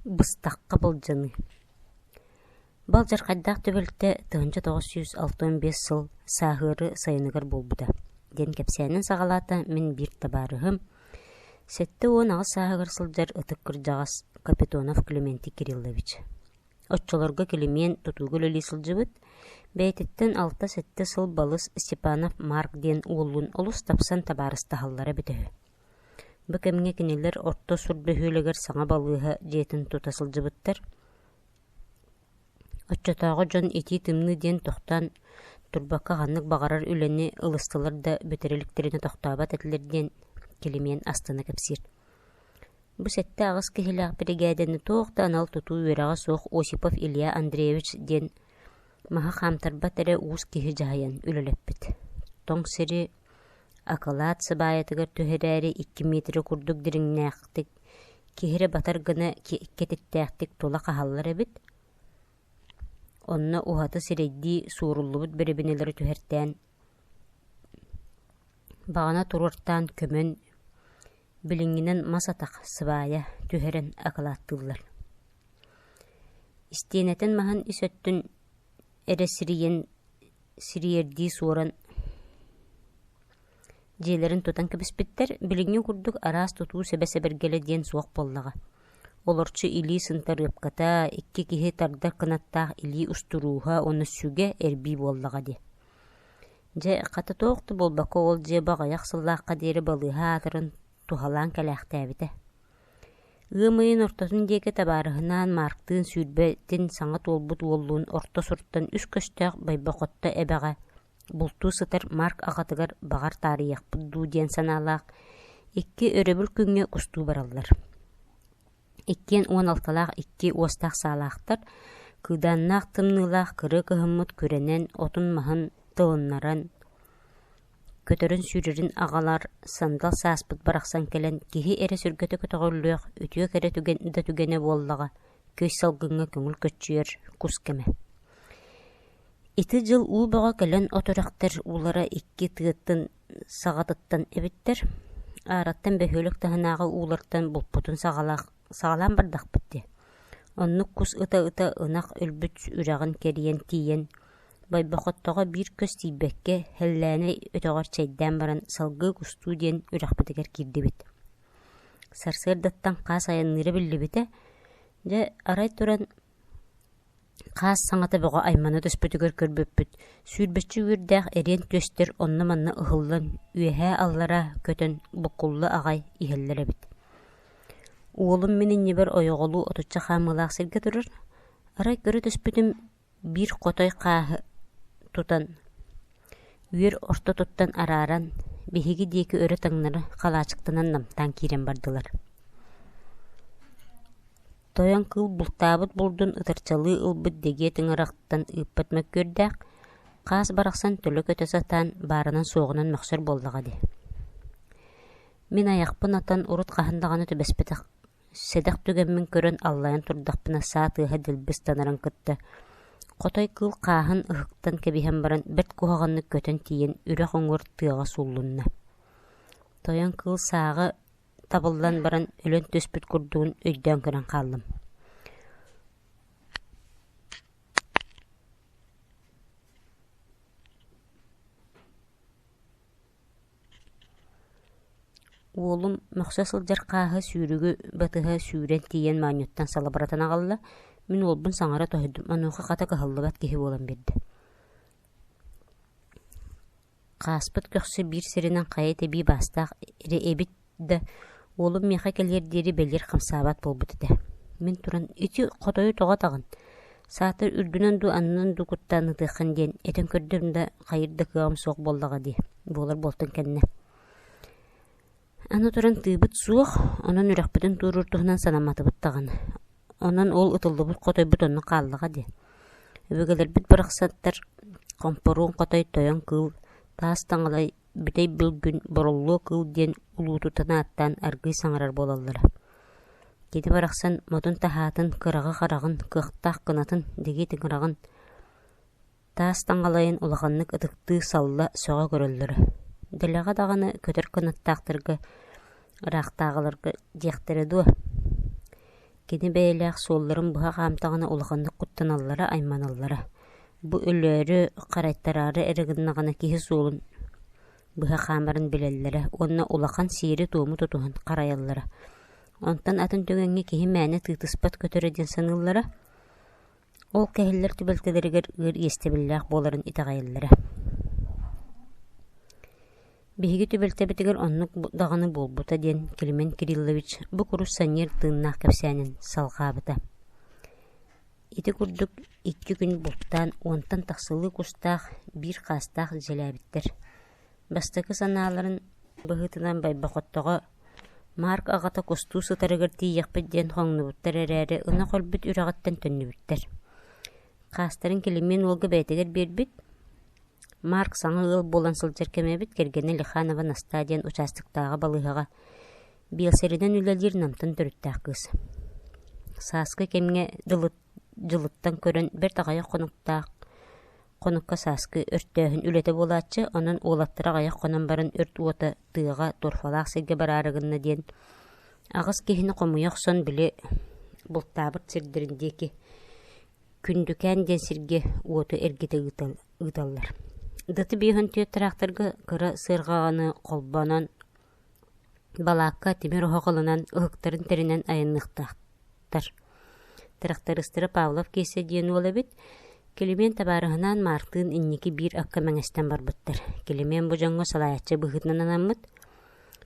Быстахха былдьаныы Балдьархайдаах түбэлтэ 1965 сыл сааһыары сайыныгар буолбута диэн кэпсээнин саҕалаата мин биир табаарыһым, 78 сааһыгар сылдьар ытык кырдьаҕас Капитонов Климентий Кириллович. Оччолорго Килимиэн тутууга үлэлии сылдьыбыт, бэйэтиттэн 6-7 сыл балыс Степанов Марк диэн уоллуун олус тапсан табаарыстаһаллара эбитэ үһү. Бу кэмҥэ кинилэр Орто Сур бөһүөлэгэр саҥа балыыһа дьиэтин тута сылдьыбыттар. Оччотооҕу дьон итии-тымныы диэн тохтоон турбакка ханнык баҕарар үлэни ылыстылар да бүтэрэ иликтэринэ тохтообот этилэр диэн Килимиэн астына кэпсиир. Бу 7-8 киһилээх биригээдэни туох да анал тутуу үөрэҕэ суох Осипов Илья Андреевич диэн маһы хаамтарбат эрэ уус киһи дьаһайан үлэлэппит. Тоҥ сири Акылаат сыбаайатыгар түһэрээри 2 миэтэрэ курдук дириҥнээхтик, киһи эрэ батар гына кэтиттээхтик тула хаһаллар эбит. Онно уһаты сирэйдии суоруллубут бэрэбинэлэри түһэртээн, баҕана туруортаан көмөн, билиҥҥинэн мас атах сыбаайа түһэрэн акылааттыыллар. Истиэнэтин маһын ис өттүн эрэ сирийэн сириэрдии суоран дьиэлэрин тутан кэбиспиттэр, билиҥҥи курдук араас тутуу сэбэ-сэбэргэлэ диэн суох буоллаҕа. Олорчу илии сынтарыапката, икки киһи тардар кынаттаах илии устурууһа уонна сүгэ эрбии буоллаҕа дии. Дьэ, хата туох да буолбакка ол дьиэ баҕайах сыллаахха диэри балыыһа аатырын туһалаан кэлээхтээбитэ. Ыам ыйын ортотун диэки табаарыһынаан Марктыын сүүрбэтин саҥа туолбут уоллуун орто суртан үс көстөөх Бойбохотто эбэҕэ бултуу сытар Марк аҕатыгар баҕар таарыйыахпыт дуу диэн санаалаах икки өрөбүл күҥҥэ кустуу бараллар. Иккиэн 16-лаах икки уостаах саалаахтар, кыыдааннаах тымныылаах кырыа кыһыммыт күрэнэн, отун-маһын тылыннаран, Көтөрүн-сүүрэрин аҕалар сандал сааспыт барахсан кэлэн киһи эрэ сүргэтэ көтөҕүллүөх үтүө кэрэ түгэн да түгэнэ буоллаҕа, көй салгыҥҥа көҥүл көччүйэр кус кэмэ. Ити дьыл уу бөҕө кэлэн от үрэхтэр уулара икки тыатын саҕатыттан эбиттэр, аараттан бөһүөлэк таһынааҕы уулартан булпутун саҕалаан бардахпыт дии. Оннук кус ыта-ыта ынах өлбүт үрэҕин кэрийэн тиийэн Бойбохоттоҕо биир көс тиийбэккэ, Һэллээни өтөҕөр чэйдээн баран салгыы кустуу диэн үрэхпитигэр киирдибит. Сарсыардаттан хаас айанныыра биллибитэ, дьэ арай туран хаас саҥата бөҕө аймана түспүтүгэр көрбүппүт, сүүрбэччэ үөрдээх эриэн түөстэр онно-манна ыһыллан үөһээ-аллара көтөн буккулла аҕай иһэллэр эбит. Уолум мин иннибэр ойоҕолуу отучча хаамыылаах сиргэ турар, арай көрө түспүтүм биир хотой хааһы тутан, үөр ортотуттан арааран, биһиги диэки өрө таҥнары халаачыктанан намтаан киирэн бардылар. Тойон кыыл бултаабыт булдун ытарчалыы ылбыт дэгиэ тыҥырахтан ыыппат мөккүөрдээх, хаас барахсан төлө көтө сатаан баарынан-суоҕунан мөхсөр буоллаҕа дии. Мин айахпын атан урут хаһан даҕаны түбэспэтэх Сэдэх түгэммин көрөн аллайан турдахпына саа тыаһа дэлби ыстанарын кытта хотой кыыл хааһын ыһыктан кэбиһэн баран бэрт куһаҕаннык көтөн тиийэн үрэх уҥуор тыаҕа сууллунна. Тойон кыыл сааҕы табыллан баран өлөн түспүт курдугун өйдөөн көрөн хааллым. Уолум мөхсө сылдьар хааһы сүүрүгү батыһа сүүрэн тиийэн моонньуттан салыбыратан аҕалла, мин уолбун саҥара тоһуйдум, онуоха хата кыһаллыбат киһи буолан биэрдэ. Хааспыт көхсө биир сиринэн хайа тэбии баастаах эрэ эбит да, уолум миэхэ кэлиэр диэри бэлиэр хамсаабат буолбут этэ. Мин туран «Ити хотойу тоҕо атаҕын? Саатар үрдүнэн дуу, аннынан дуу куттаан ытыаххын» диэн этэн көрдүм да, хайыр да кыаҕым суох буоллаҕа дии, буолар буолтун кэннэ. Аны туран тыыбыт суох, онон үрэхпитин туоруур туһунан санамматыбыт даҕаны. Онон ол ытыллыбыт хотойбут онно хааллаҕа дии. Өбүгэлэрбит барахсаттар хомпоруун хотой тойон кыыл, таас таҥалай, бүтэй бүлгүн, бороллуо кыыл диэн улуутутан ааттаан аргыый саҥарар буолаллара. Кини барахсан модун таһаатын, кыраҕы хараҕын, кыахтаах кынатын, дэгиэ тыҥыраҕын, Таас таҥалайын улаханнык ытыктыы, салла, сөҕө көрөллөрө. Дэлэҕэ даҕаны көтөр кынаттаахтарга, ыраахтааҕыларга диэхтэрэ дуо? Кини бэйэлээх суолларын быһа хаамтаҕына улаханнык куттаналлара, айманаллара. Бу өлөөрү, харайтараары эрэ гыннаҕына киһи суолун быһа хаамарын билэллэрэ уонна улахан сиэри-туому тутуһан харайаллара. Онтон атын түгэҥҥэ киһи мээнэ тыытыспат көтөрө диэн саныыллара. Ол кэһиллэр түбэлтэлэригэр ыар иэстэбиллээх буоларын итэҕэйэллэрэ. Биһиги түбэлтэбитигэр оннук даҕаны буолбута диэн Климент Кириллович бу курус санньыар тыыннаах кэпсээнин салҕаабыта. Ити курдук икки күн бултаан уонтан тахсылыы кустаах, биир хаастаах дьиэлээбиттэр. Бастакы санааларын быһыытынан Байбахоттоҕо Марк аҕата кустуу сытарыгар тиийиэхпит диэн хоҥнубуттар эрээри, ынах өлбүт үрэҕиттэн төннүбүттэр. Хаастарын Килимиэн уолга бэйэтигэр биэрбит. Марк саҥа ыал буолан сылдьар кэмэ эбит, кэргэнэ Лиханова Настаа диэн учаастактааҕы балыыһаҕа биэлсэринэн үлэлиир Намтан төрүттээх кыыс. Сааскы кэмҥэ дьылыттан көрөн бэрт аҕыйах хонуктаах Хонукка сааскы өртөөһүн үлэтэ буолааччы, онон уолаттара аҕыйах хонон баран өрт уота тыаҕа торфалаах сиргэ бараары гынна диэн аҕыс киһини хомуйа охсон били бултаабыт сирдэрин диэки Күндүкээн диэн сиргэ уоту эргитэ ыыталлар. Даты биэһэн түөрт тыраахтарга кыра сыарҕаҕаны холбонон балаакка тимир оһох ылынан ыһыктарын тэринэн айанныахтаахтар. Тырахтарыыстара Павлов Киэсэ диэн уол эбит. Килимиэн табаарыһынаан Маартыын инники биир акка мэҥэстэн барбыттар. Килимиэн бу дьоҥҥо салайааччы быһыытынан анаммыт.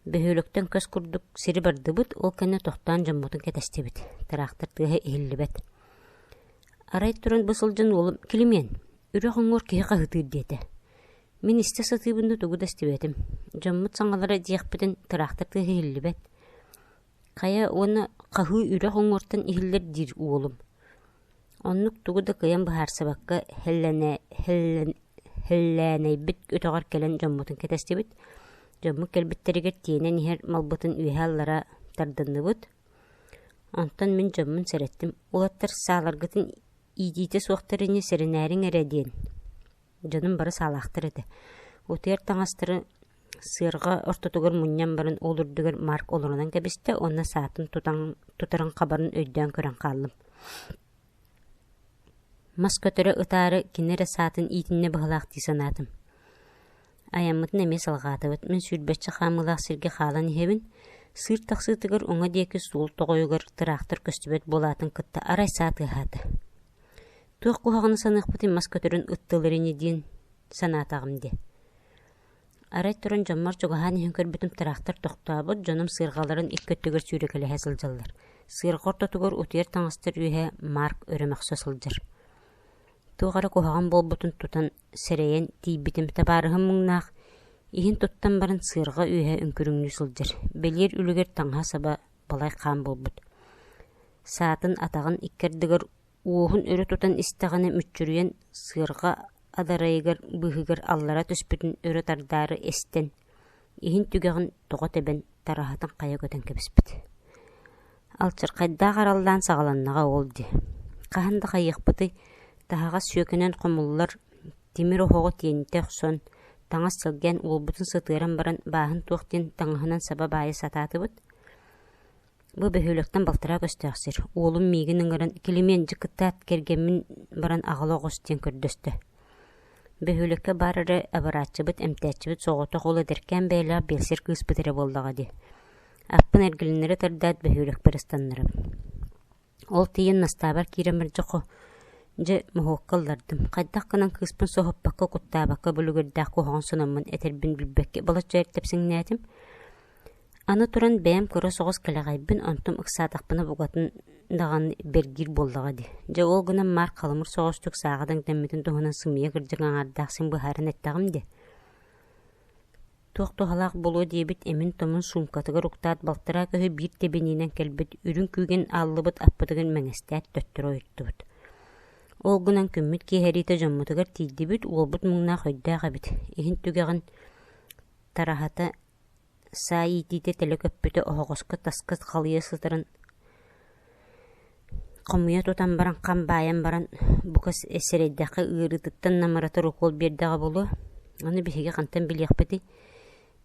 Бөһүөлэктэн көс курдук сири бардыбыт, ол кэннэ тохтоон дьоммутун кэтэстибит. Тыраахтар тыаһа иһиллибэт. Арай туран бу сылдьан уолум «Килимиэн, үрэх уҥуор киһи хаһыытыыр» диэтэ. Мин истэ сатыыбын да тугу да истибэтим. Дьоммут саҥалара диэхпитин тыраахтар тыаһа иһиллибэт. Хайа уонна хаһыы үрэх уҥуортан иһиллэр диир уолум. Оннук тугу да кыайан быһаарсыбакка һэллээнэйбит өтөҕөр кэлэн дьоммутун кэтэстибит. Дьоммут кэлбиттэригэр тиэнэн иһэр малбытын үөһэ-аллара тардынныбыт. Онтон мин дьоммун сэрэттим: «Уолаттар сааларгытын иитиитэ суохтар ини сэрэнээриҥ эрэ» диэн. Дьонум бары саалаахтар этэ. Утуйар таҥастары сыарҕа ортотугар мунньан баран ол үрдүгэр Марк олорунан кэбистэ уонна саатын тутан тутарын хабарын өйдөөн көрөн хааллым. Мас көтөрө ытаары кини эрэ саатын иитиннэ быһалаах дии санаатым. Айаммытын эмиэ салҕаатыбыт. Мин сүүрбэччэ хаамыылаах сиргэ хаалан иһэбин. Сыыр тахсыытыгар уҥа диэки суол тоҕойугар тыраахтар көстүбэт буолаатын кытта арай саа тыаһаата. Туох куһаҕаны саныахпытый мас көтөрүн ыттылар ини диэн санаатаҕым дии. Арай туран дьоммор чугаһаан иһэн көрбүтүм тыраахтар тохтообут, дьонум сыарҕаларын икки өттүгэр сүүрэкэлэһэ сылдьаллар. Сыарҕа ортотугар утуйар таҥастар үөһэ Марк өрө мөхсө сылдьар. Туох эрэ куһаҕан буолбутун тутан сэрэйэн тиийбитим табаарыһым муҥнаах иһин туттан баран сыарҕа үөһэ үҥкүрүҥнүү сылдьар. Бэлиэр үлүгэр таҥаһа-саба балай хаан буолбут. Саатын атаҕын икки ардыгар Уоһун өрө тутан истэҕинэ мүччүрүйэн сыарҕа адарайыгар быыһыгар аллара түспүтүн өрө тардаары эстэн, иһин түгэҕин тоҕо тэбэн тараһатын хайа көтөн кэбиспит. Алчархайдаах араллаан саҕаланнаҕа ол дии. Хаһан да хайыахпытый, таһаҕас сүөкэнэн хомуллар тимир оһоҕу тиэнитэ охсон, таҥас сэлгээн уолбутун сытыаран баран бааһын туох диэн таҥаһынан саба баайа сатаатыбыт. Бу бөһүөлэктэн балтараа көстөөх сир. Уолум миигин ыҥыран «Килимиэн, дьыкыттаат, кэргэммин баран аҕала оҕус» диэн көрдөстө. Бөһүөлэккэ баар эрэ абырааччыбыт, эмтээччибит соҕотох ол эдэркээн бэйэлээх биэлсэр кыыспыт эрэ буоллаҕа дии. Аппын эргилиннэри тардаат бөһүөлэкпэр ыстаннарабын. Ол тиийэн настаабар киирэн мэлдьэххо дьэ моһуокка ыллардым. Хайдах гынан кыыспын соһуппакка, куттаабакка бүлүгүрдээх куһаҕан сономмун этэрбин билбэккэ балачча тэпсэҥнээтим. Аны туран бэйэм кыра соҕус кэлэҕэйбин, онтум ыксаатахпына букатын даҕаны бэргиир буоллаҕа дии. Дьэ ол гынан Марк халымыр соҕустук сааҕа дэҥнэммитин туһунан сымыйа кырдьык аҥаардаах син быһааран эттэҕим дии. Туох туһалаах буолуо диэбит эмин-томун суумкатыгар уктаат балтараа көһү биир тэбиниинэн кэлбит үрүҥ күүгэн ааллыбыт аппытыгар мэҥэстээт төттөрү ойуттубут. Ол гынан күммүт киэһэриитэ дьоммутугар тиийдибит, уолбут муҥнаах өйдөөх эбит, иһин түгэҕин тараһата Саа иитиитэ төлө көппүтэ оһоҕоско таска халыйа сытарын хомуйа тутан баран хам баайан баран бука сэрэйдэххэ ыарыытыттан намыратар укуол биэрдэҕэ буолуо. Ону биһиги хантан билиэхпитий?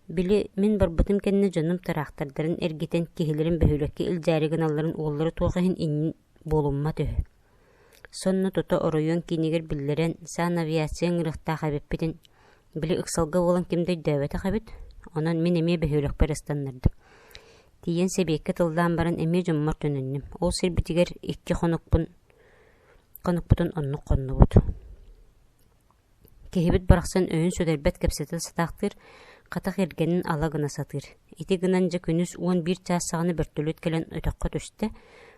Били мин барбытым кэннэ дьонум тыраахтардарын эргитэн киһилэрин бөһүөлэккэ илдьээри гыналларын уоллара туох иһин иннин буолуммат үһү. Сонно тута оройуон киинигэр биллэрэн санавиация ыҥырыахтаах эбиппитин били ыксалга буолан ким да өйдөөбөтөх эбит, онон мин эмиэ бөһүөлэкпэр ыстаннардым. Тиийэн сэбиэккэ тыллаан баран эмиэ дьоммор төнүннүм. Ол сирбитигэр икки хонукпун хонукпутун оннук хоннубут. Киһибит барахсан өйүн сүтэрбэт кэпсэтэ сатаахтыыр, хатах эргэнин ала гына сатыыр. Ити гынан дьэ күнүс 11 чаас саҕана бөртөлүөт кэлэн өтөххө түстэ,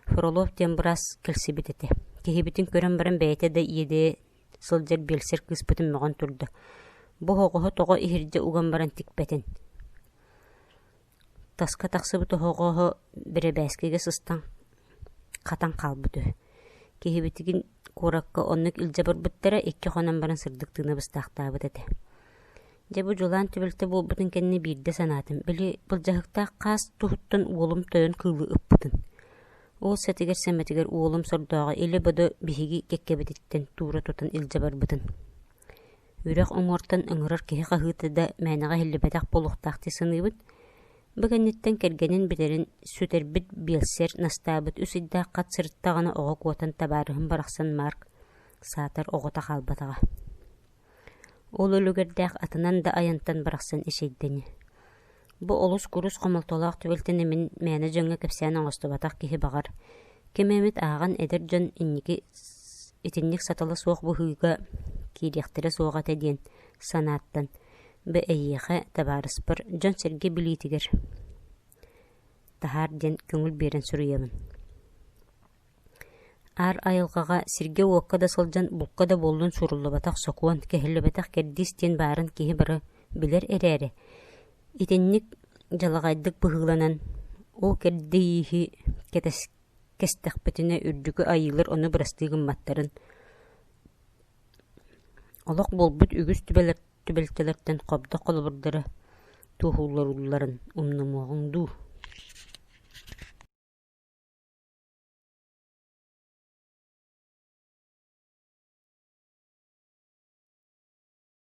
Фролов диэн быраас кэлсибит этэ. Киһибитин көрөн баран бэйэтэ да иэдэйэ сылдьар биэлсэр кыыспытын мөҕөн турда: «Бу оһоҕоһу тоҕо иһирдьэ уган баран тикпэтин?» Таска тахсыбыт оһоҕоһо бэрэбээскигэ сыстан хатан хаалбыт үһү. Киһибитигин куоракка оннук илдьэ барбыттара, икки хонон баран сырдык тыына быстаахтаабыт этэ. Дьэ бу дьулаан түбэлтэ буолбутун кэннэ биирдэ санаатым, били былдьаһыктаах хаас туһуттан уолум тойон кыылы ыппытын. Ол сэтигэр-сэмэтигэр уолум сордооҕо илэ-бодо биһиги кэккэбититтэн туура тутан илдьэ барбытын. Үрэх уҥуортан ыҥырар киһи хаһыыта да мээнэҕэ иһиллибэтэх буолуохтаах дии саныыбын. Бу кэнниттэн кэргэнин бүтэрин сүтэрбит биэлсэр настаабыт үс ыйдаах хат сырыттаҕына оҕо куотан табаарыһым барахсан Марк саатар оҕото хаалбатаҕа. Ол үлүгэрдээх атынан да айантан барахсан эчэйдэни. Бу олус курус хомолтолоох түбэлтэни мин мээнэ дьоҥҥо кэпсээн оҥостубатах киһи баҕар, ким эмит ааҕан эдэр дьон инники итинник сатала суох быһыыга киириэхтэрэ суоҕа этэ диэн санааттан бу эйиэхэ, табаарыспар, дьон-сэргэ билиитигэр таһаар диэн көҥүл биэрэн суруйабын. Аар айылҕаҕа, сиргэ-уокка да сылдьан булка да буоллун суруллубатах сокуон, кэһиллибэтэх кэрдиис диэн баарын киһи бары билэр эрээри, итинник дьалаҕайдык быһыыланан, ол кэрдииһи кэстэхпитинэ үрдүкү айыылар ону бырастыы гымматтарын олох буолбут үгүс түбэлтэлэртэн хобдох холобурдара туоһулуулларын умнумуоҕуҥ дуу.